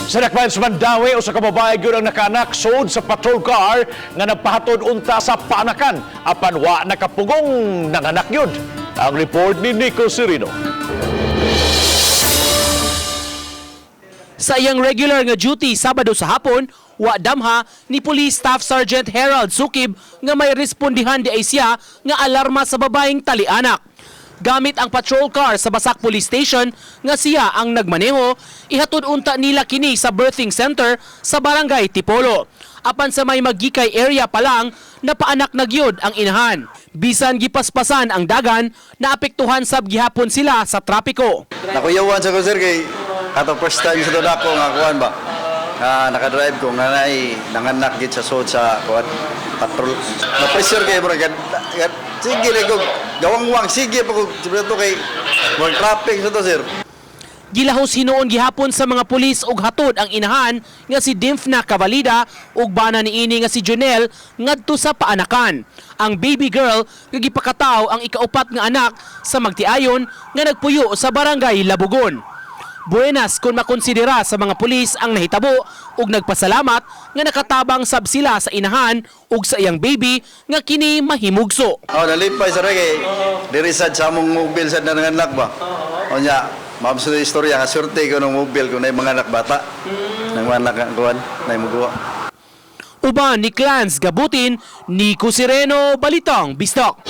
Sa dakbayan sa Mandaue, usa ka babae gyud ang nakaanak sud sa patrol car nga nagpahatod unta sa paanakan apan wa nakapugong nanganak gyud. Ang report ni Nico Serino. Sa iyang regular nga duty Sabado sa hapon, wa damha ni Police Staff Sergeant Harold Sukib nga may respondihan di ay siya nga alarma sa babaeng talianak. Gamit ang patrol car sa Basak Police Station nga siya ang nagmaneho, ihatod unta nila kini sa birthing center sa Barangay Tipolo. Apan sa may Magikay area pa lang, napaanak na gyud ang inahan. Bisan gipaspasan ang dagan, naapektuhan sab gihapon sila sa trapiko. Nakuyawan sa ko, sir, kay kato first time sa ako nga kuan ba. Nga nakadrive ko nga nay nanganak gid sa sod sa kuan patrol. Na pressure kay bro sige lang ko gawang-wang sige pa ko to kay murag traffic sa to, sir. Gilahos hinuon gihapon sa mga pulis og hatod ang inahan nga si Dimfna Cavalida ug bana niini nga si Jonel ngadto sa paanakan. Ang baby girl nga gipakataw ang ikaupat nga anak sa magtiayon nga nagpuyo sa Barangay Labugon. Buenas kung makonsidera sa mga pulis ang nahitabo ug nagpasalamat nga nakatabang sab sila sa inahan ug sa iyang baby nga kini mahimugso. Oh, nalipay sir kay diri sad sa among mobile sad na nanganak ba. O nya, ma'am sa istorya nga surte ko ng mobile ko na mga anak bata. Nang mga anak ang kuan, nay muguwa. Uban ni Clans Gabutin, Nico Sireno, Balitang Bisdak.